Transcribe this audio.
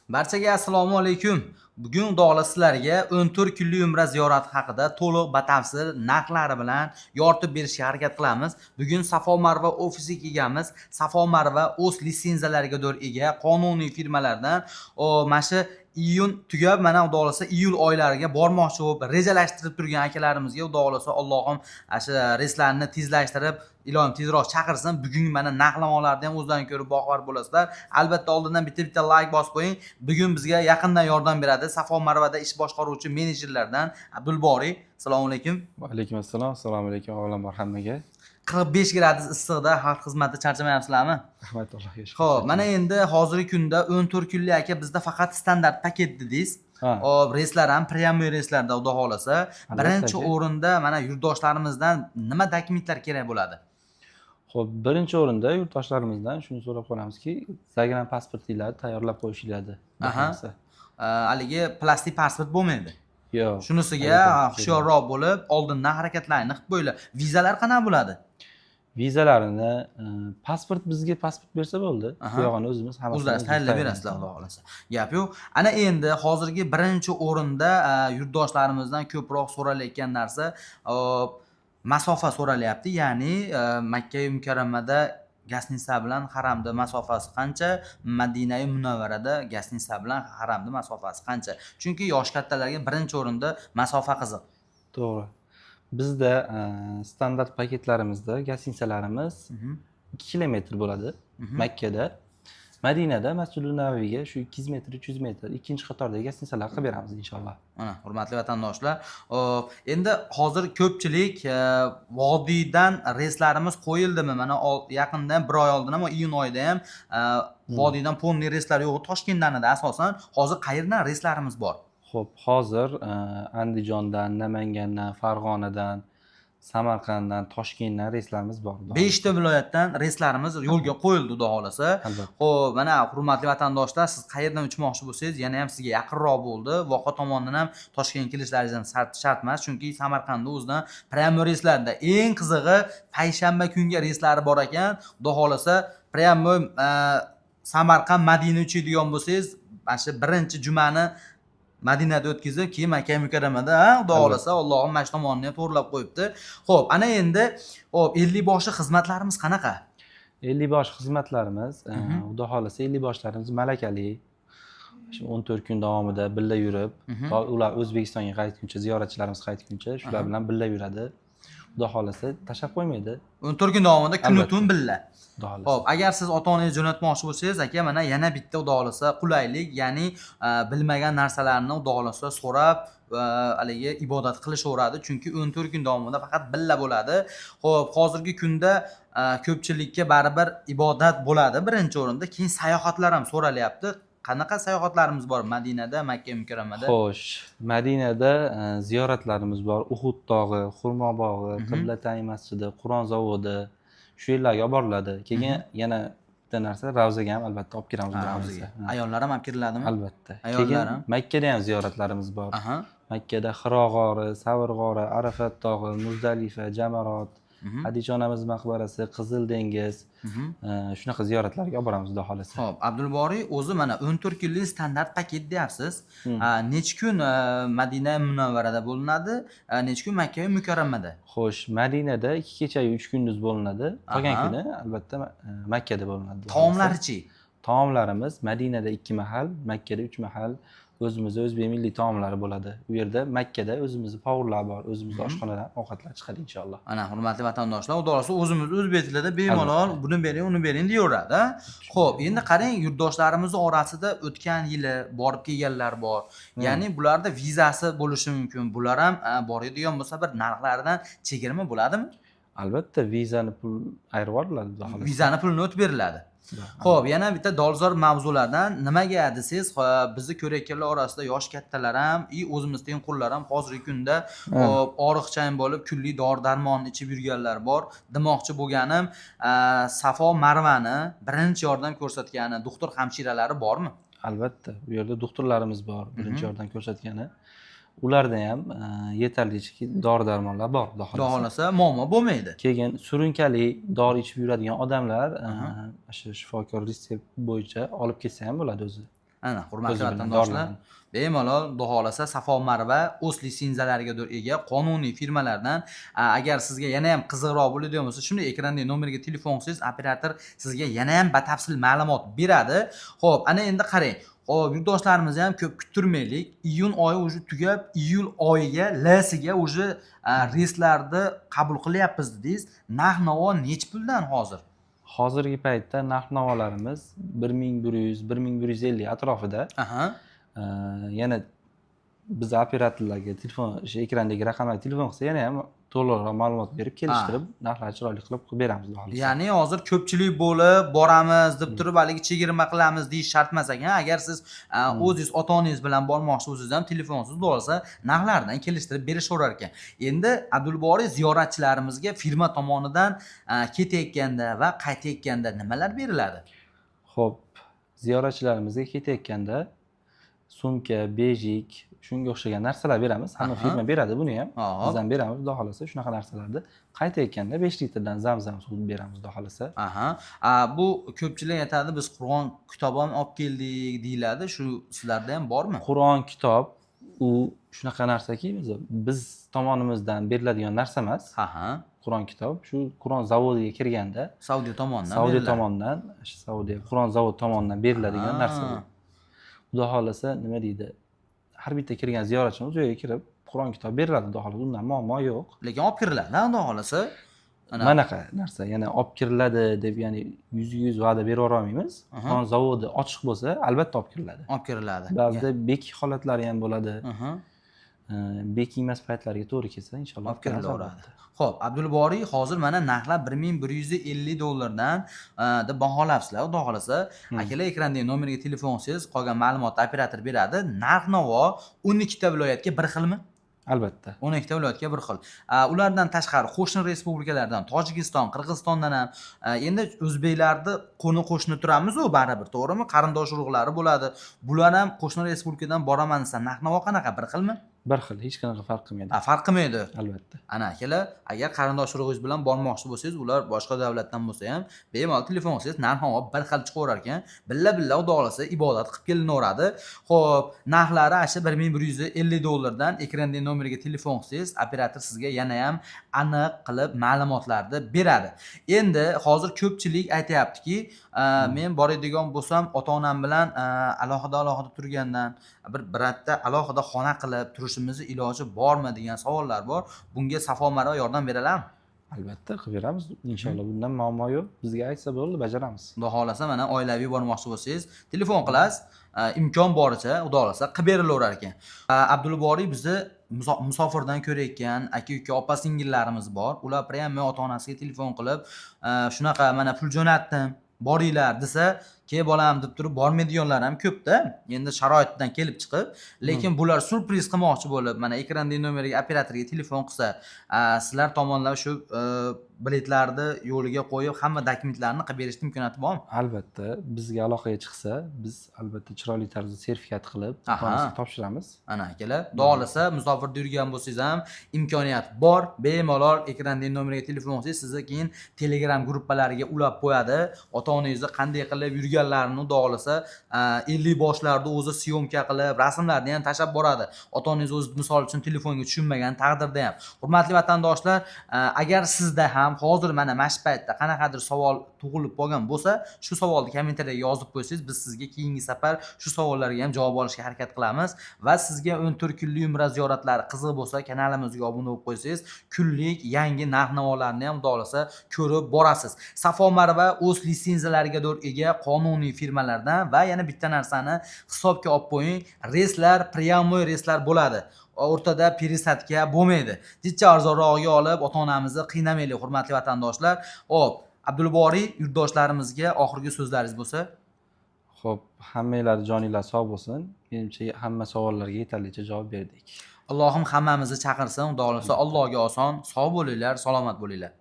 Barchaga assalomu alaykum. Bugun Xudo xohlasa sizlarga 14 kunlik umra ziyorati haqida to'liq batafsil narxlari bilan yoritib berishga harakat qilamiz. Bugun Safo Marva ofisiga kelganmiz. Safo Marva o'z litsenziyalariga ega qonuniy firmalardan. Mana shu iyun tugab, mana Xudo xohlasa iyul oylariga bormoqchi bo'lib rejalashtirib turgan akalarimizga Xudo xohlasa Allohim ana shu reyslarni tezlashtirib, ilohim tezroq chaqirsin. Bugun mana narx-navolarni ham o'zlaring ko'rib boxabar bo'lasizlar. Albatta oldindan bitta-bitta layk bosib qo'ying. Bugun bizga yaqindan yordam beradi Safo Marvada ish boshqaruvchi menejerlardan Abdulboriy. Assalomu alaykum. Va alaykum assalom. Assalomu alaykum avvalambor hammaga. 45 gradus issiqda xalq xizmatida charchamayapsizlarmi? Rahmat, Allohga shukur. Xo'p, mana endi hozirgi kunda 14 kunlik aka bizda faqat standart paket dedingiz. Ha. Hop, reyslar ham прямой reyslarda, Xudo xohlasa. Birinchi aka. o'rinda mana yurtdoshlarimizdan nima dokumentlar kerak bo'ladi? Xo'p, birinchi o'rinda yurtdoshlarimizdan shuni so'rab qolamizki, загран pasportinglarni tayyorlab qo'yishinglarni. Xudo xohlasa. Haligi plastik pasport bo'lmaydi. Yo'q. Shunisiga Albatta. hushyorroq bo'lib, oldindan harakatlarni qilib qo'yinglar. Vizalar qanaqa bo'ladi? Vizalarini, pasport, bizga pasport bersa bo'ldi. Bu yog'ini o'zimiz hammasini O'zlaringiz o'zimiz tayyorlab berasizlar, Xudo xohlasa. Gap yo'q. Ana endi hozirgi birinchi o'rinda yurtdoshlarimizdan ko'proq so'ralayotgan narsa masofa so'ralyapti. Ya'ni Makka Mukarramada гостиница bilan haramda masofasi qancha, Madinai Munavvarada гостиница bilan haramda masofasi qancha? Chunki yosh kattalarga birinchi o'rinda masofa qiziq. To'g'ri. Bizda standart paketlarimizda гостиница larimiz 2 kilometr bo'ladi Makkada. Madinada Masjidi Nabaviyga shu 200 metr, 300 metr ikkinchi qatordagi гостиница lar qilib beramiz inshaalloh. Mana, hurmatli vatandoshlar, hop, endi hozir ko'pchilik vodiydan reyslarimiz qo'yildimi? Mana yaqinda ham, bir oy oldin ham, iyun oyida ham vodiydan полный reyslar yo'q. Toshkentdan edi asosan. Hozir qayerdan reyslarimiz bor? Xo'p, hozir Andijondan, Namangandan, Farg'onadan, Samarqanddan, Toshkentdan reyslarimiz bor. Xudo Beshta viloyatdan reyslarimiz yo'lga qo'yildi, Xudo xohlasa. Albatta. Xo'p, mana, hurmatli vatandoshlar, siz qayerdan uchmoqchi bo'lsangiz, yana ham sizga yaqinroq bo'ldi. Voha tomonidan ham Toshkentga kelishlaringiz ham shart emas, chunki Samarqandda o'zidan прямой reyslarda, eng qizig'i, payshanba kunga reyslari bor ekan. Xudo xohlasa, прямой Samarqand Madina uchadigan bo'lsangiz, mana shu birinchi jumani Madinada o'tkazib, keyin Makka Mukarramada, ha, Xudo xohlasa, Allohim mana shu tomonni ham to'g'rilab qo'yibdi. Xo'p, ana endi, xo'p, 50 boshi xizmatlarimiz qanaqa? 50 bosh xizmatlarimiz, Xudo xohlasa, 50 boshlarimiz malakali. Shu 14 kun davomida birga yurib, to ular O'zbekistonga qaytguncha, ziyoratchilarimiz qaytguncha shular bilan birga yuradi. Xudo xohlasa, tashlab qo'ymaydi. 14 kun davomida kunu Albatta. tun birga. Xudo xohlasa. Xo'p, agar siz ota-onangizni jo'natmoqchi bo'lsangiz, aka, mana yana bitta, Xudo xohlasa, qulaylik, ya'ni bilmagan narsalarni, Xudo xohlasa, so'rab, haligi ibodat qilishaveradi, chunki 14 kun davomida faqat billa bo'ladi. Xo'p, hozirgi kunda ko'pchilikka baribir ibodat bo'ladi birinchi o'rinda, keyin sayohatlar ham so'ralyapti. Qanaqa sayohatlarimiz bor Madinada, Makka Mukarramada? Xo'sh, Madinada ziyoratlarimiz bor. Uhud tog'i, Xurmo bog'i, Qiblatayn masjidi, Qur'on zavodi, shu yerlarga olib boriladi. Keyin yana bitta narsa, Ravzaga ham albatta olib kiramiz. Ha, Xudo Ravzaga. xohlasa. Ha, Ayollar ham olib kiriladimi? Albatta. Ayollar Keyin ham? Makkada ham ziyoratlarimiz bor. Makkada Xiro g'ori, Savr g'ori, Arafat tog'i, Muzdalifa, Jamarot, Hadicha onamiz maqbarasi, Qizil dengiz, shunaqa ziyoratlarga olib boramiz, Xudo xohlasa. Xo'p, Abdulboriy, o'zi mana 14 kunlik standart paket deyapsiz. Necha kun Madina Munavvarada bo'linadi? Necha kun Makka Mukarramada? Xo'sh, Madinada 2 kechayu 3 kunduz bo'linadi. Qolgan kuni albatta Makkada bo'linadi, Xudo xohlasa. Taomlarichi? Taomlarimiz Madinada 2 mahal, Makkada 3 mahal o'zimizni o'zbek milliy taomlari bo'ladi. U yerda, Makkada o'zimizni повар lar bor, o'zimizni oshxonadan ovqatlar chiqadi inshaalloh. Ana, hurmatli vatandoshlar, Xudo xohlasa, o'zimiz o'zbek tilida bemalol Albatta. buni bering, uni bering deyaveradi. A? Xo'p, endi qarang, yurtdoshlarimizni orasida o'tgan yili borib kelganlar bor. Ya'ni bularda vizasi bo'lishi mumkin. Bular ham boradigan bo'lsa, bir narxlaridan chegirma bo'ladimi? Albatta, vizani pul ayirib yuboriladi, Xudo xohlasa. Vizani pulini o'tib beriladi. Xo'p, yana bitta dolzarb mavzulardan, nimaga desangiz, bizni ko'rayotganlar orasida yosh kattalar ham, и o'zimiz tengqurlar ham hozirgi kunda hop, og'riqchan bo'lib, kunlik dori darmonni ichib yurganlar bor. Demoqchi bo'lganim, Safo Marvani birinchi yordam ko'rsatgani doktor hamshiralari bormi? Albatta, u yerda doktorlarimiz bor, birinchi yordam ko'rsatgani. Ularda ham yetarlicha dori darmonlar bor, Xudo Xudo xohlasa. xohlasa, muammo bo'lmaydi. Keyin surunkali dori ichib yuradigan odamlar shu shifokor retsept bo'yicha olib ketsa ham bo'ladi o'zi. Ana, hurmatli O'zi bilan vatandoshlar, dorilarni. Bemalol xudo xohlasa Safo Marva o'z litsenziyalariga ega qonuniy firmalardan. Agar sizga yana ham qiziqroq bo'ladigan bo'lsa, shunday ekrandagi nomerga telefon qilsangiz, operator sizga yana ham batafsil ma'lumot beradi. Xo'p, ana endi qarang. Xo'p, yurtdoshlarimizni ham ko'p kuttirmaylik. Iyun oyi уже tugab, iyul oyiga L-siga уже reyslarni qabul qilyapmiz dedingiz. Narx-navo nechi puldan hozir? Hozirgi paytda narx navolarimiz 1100, 1150 atrofida. Yana biz operatorlarga telefon, o'sha ekrandagi raqamlarga telefon qilsa, yana ham to'liqroq ma'lumot berib, kelishtirib, narxlarni chiroyli qilib qilib beramiz, xudo xohlasa. Ya'ni hozir ko'pchilik bo'lib boramiz deb turib haligi chegirma qilamiz deyish shart emas ekan. Agar siz o'zingiz ota onangiz bilan bormoqchi bo'lsangiz ham telefonsiz bo'lsa, narxlardan kelishtirib berishaverar ekan. Endi Abdulboriy, ziyoratchilarimizga firma tomonidan ketayotganda va qaytayotganda nimalar beriladi? Ho'p, ziyoratchilarimizga ketayotganda sumka, bejik, shunga o'xshagan narsalar beramiz. Hamma firma beradi buni ham. Hop. Biz ham beramiz, xudo xohlasa, shunaqa narsalarni. Qaytayotganda 5 litrdan Zamzam suv beramiz, xudo xohlasa. Aha. Bu ko'pchilik aytadi, biz Qur'on kitob ham olib keldik deyiladi. Shu sizlarda ham bormi? Qur'on kitob u shunaqa narsaki, biz tomonimizdan beriladigan narsa emas. Qur'on kitob shu Qur'on zavodiga kirganda Saudiya tomonidan Saudiya beriladi. tomonidan, shu Saudiya Qur'on zavodi tomonidan beriladigan narsa bu. Xudo xohlasa, nima deydi, har bitta kirgan ziyoratchimiz u yerga kirib Qur'on kitob beriladi, xudo xohlasa, undan muammo yo'q. Lekin olib kiriladi, xudo xohlasa. Ana. Manaqa narsa yana olib kiriladi deb, ya'ni 100% va'da berib olmaymiz. Qur'on zavodi ochiq bo'lsa, albatta olib kiriladi. Olib kiriladi. Ba'zida bekik holatlari ham bo'ladi. Bekikmas paytlariga to'g'ri kelsa, inshaalloh Olib olib kiramiz kirilaveradi. albatta. Xo'p, Abdulboriy, hozir mana narxlar 1150 dollardan deb baholabsizlar, xudo xohlasa. Akalar, ekrandagi nomerga telefon qilsangiz, qolgan ma'lumotni operator beradi. Narx-navo 12 ta viloyatga bir xilmi? Albatta. 12 ta viloyatga bir xil. Ulardan tashqari qo'shni respublikalardan, Tojikiston, Qirg'izistondan ham endi o'zbeklarni qo'ni qo'shni turamiz-u baribir, to'g'rimi? Qarindosh urug'lari bo'ladi. Bular ham qo'shni respublikadan boraman desa, narx-navo qanaqa? Bir xilmi? Bir xil, hech qanaqa farq qilmaydi. Farq qilmaydi. Albatta. Ana akalar, agar qarindosh urug'ingiz bilan bormoqchi bo'lsangiz, ular boshqa davlatdan bo'lsa ham, bemalol telefon qilsangiz, narx-navo bir xil chiqaverar ekan. Billa-billa xudo xohlasa ibodat qilib kelinaveradi. Xo'p, narxlari ana shu 1150 dollardan ekrandagi nomerga telefon qilsangiz, operator sizga yana ham aniq qilib ma'lumotlarni beradi. Endi hozir ko'pchilik aytyaptiki, men boradigan bo'lsam, ota-onam bilan alohida-alohida turgandan bir biratda alohida xona qilib turishimizni iloji bormi degan savollar bor. Bunga Safo Marva yordam beraladimi? Albatta qilib beramiz. Inshaalloh bundan muammo yo'q. Bizga aytsa bo'ldi, bajaramiz. Xudo xohlasa mana oilaviy bormoqchi bo'lsangiz, telefon qilasiz, imkon boricha xudo xohlasa qilib berilaverar ekan. Abdulboriy, bizni musofirdan ko'rayotgan aka-uka, opa singillarimiz bor. Ular прямо ota-onasiga telefon qilib, shunaqa mana pul jo'natdim, boringlar desa, ke bolam deb turib bormaydiganlar ham ko'pda. Endi sharoitdan kelib chiqib, lekin bular syurpriz qilmoqchi bo'lib, mana ekrandagi nomerga operatorga telefon qilsa, sizlar tomondan shu biletlarni yo'liga qo'yib, hamma dokumentlarni qilib berishni imkoniyati bormi? Albatta, bizga aloqaga chiqsa, biz albatta chiroyli tarzda sertifikat qilib, ota-onasiga topshiramiz. Ana akalar, xudo xohlasa musofirda yurgan bo'lsangiz ham imkoniyat bor. Bemalol ekrandagi nomerga telefon qilsangiz, sizni keyin Telegram gruppalariga ulab qo'yadi. Ota-onangizni qanday qilib yurganlarini xudo xohlasa, 50 boshlarda o'zi syomka qilib, rasmlarni ham tashlab boradi. Ota-onangiz o'zi misol uchun telefonga tushunmagan taqdirda ham. Hurmatli vatandoshlar, agar sizda ham hozir mana shu paytda qanaqadir savol tug'ilib qolgan bo'lsa, shu savolni kommentariyaga yozib qo'ysangiz, biz sizga keyingi safar shu savollarga ham javob olishga harakat qilamiz va sizga 14 kunlik umra ziyoratlari qiziq bo'lsa, kanalimizga obuna bo'lib qo'ysangiz, kunlik yangi narx-navolarni ham xudo xohlasa ko'rib borasiz. Safo Marva o'z litsenziyalariga ega qonuniy firmalardan va yana bitta narsani hisobga olib qo'ying, reyslar прямой reyslar bo'ladi. O'rtada пересадка bo'lmaydi. Jicha arzonrog'iga olib ota-onamizni qiynamaylik, hurmatli vatandoshlar. Xo'p, Abdulboriy, yurtdoshlarimizga oxirgi so'zlaringiz bo'lsa? Xo'p, hammanglar joninglar sog' bo'lsin. Menimcha hamma savollarga yetarlicha javob berdik. Allohim hammamizni chaqirsin, xudo xohlasa Allohga oson. Sog' bo'linglar, salomat bo'linglar.